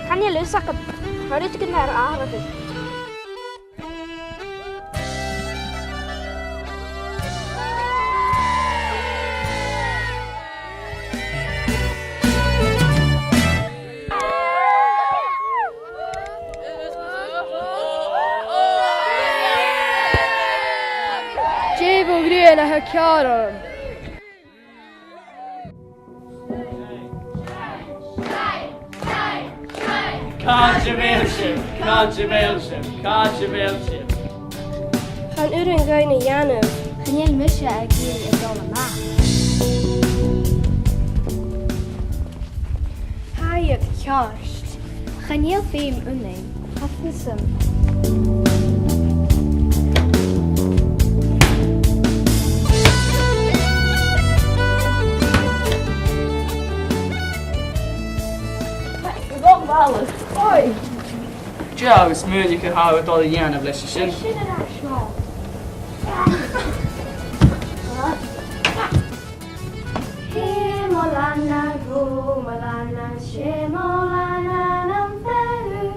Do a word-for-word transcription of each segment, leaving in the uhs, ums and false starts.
Chan eil fhios agam. Tha rudeigin air atharrachadh. Dè bho ghrian a tha ceàrr orm? Càit a bheil sibh? Càit a bheil sibh? Càit a bheil sibh? Chan urrainn dhuinn a dhèanamh. Chan eil mise ag iarraidh a dhol a-mach. Tha iad ceart. Chan eil feum annainn. Tha fios agam. Oi! Dè agus muinntir a tha a' dol a dhèanamh leis sin? Sin an aisle. Sè mo leannan, sè mo leannan, sè mo leannan am fear ùr.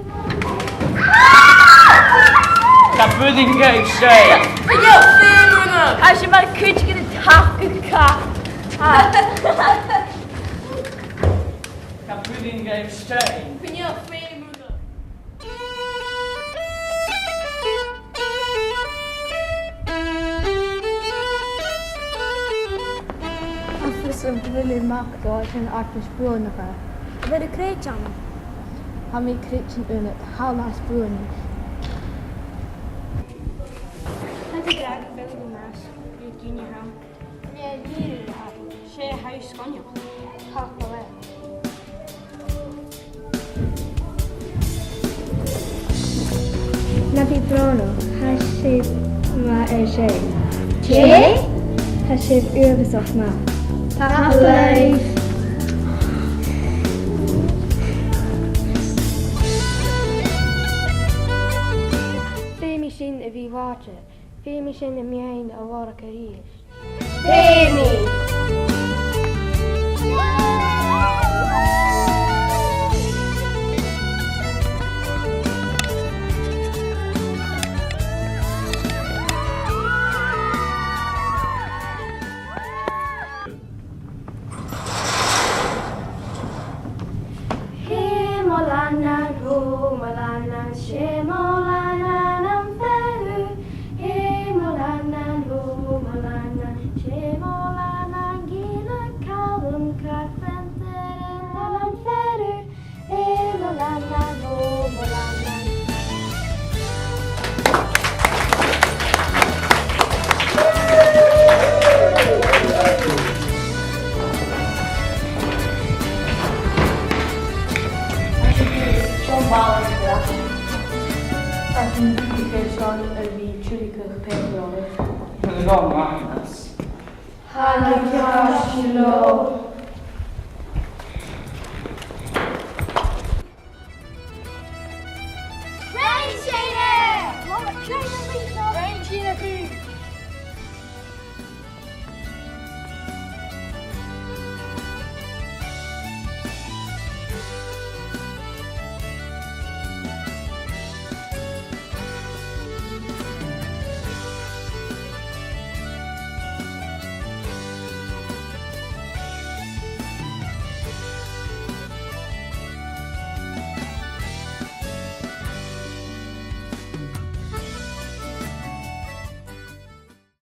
Tha pudding air a shèid. Chan eil feum ann. Tha sinn mar cuideigin a' tachdadh cat. Tha pudding air a shèid. Chan eil feum ann. Tha fios agam gu bheil e a-mach dha sin, ach tha e buannachadh. A bheil thu a' creidsinn? Tha mi a' creidsinn annad, thalla is buannachd. Tha thu ag ràdh gu bheil thu nas, gu gin a th' ann. Nì, nì, 's e a tha sgoinneil. Tapadh leat. Na bi brònach, tha sibh math air sin. Dè? Tha sibh uabhasach math. Tapadh leibh. Feumaidh sinn a bhith làidir. Feumaidh sinn am meadhan a lorg a-rithist. Feumaidh. Sè mo leannan, sè mo leannan, sè mo leannan am fear ùr. Sè mo leannan, sè mo leannan, sè mo leannan, Gillean Calum Carpenter am fear ùr. Sè mo leannan, sè mo leannan. Tha sinn a' dol a bhith a' tiormachadh pàipear. Tha na cearcan leotha.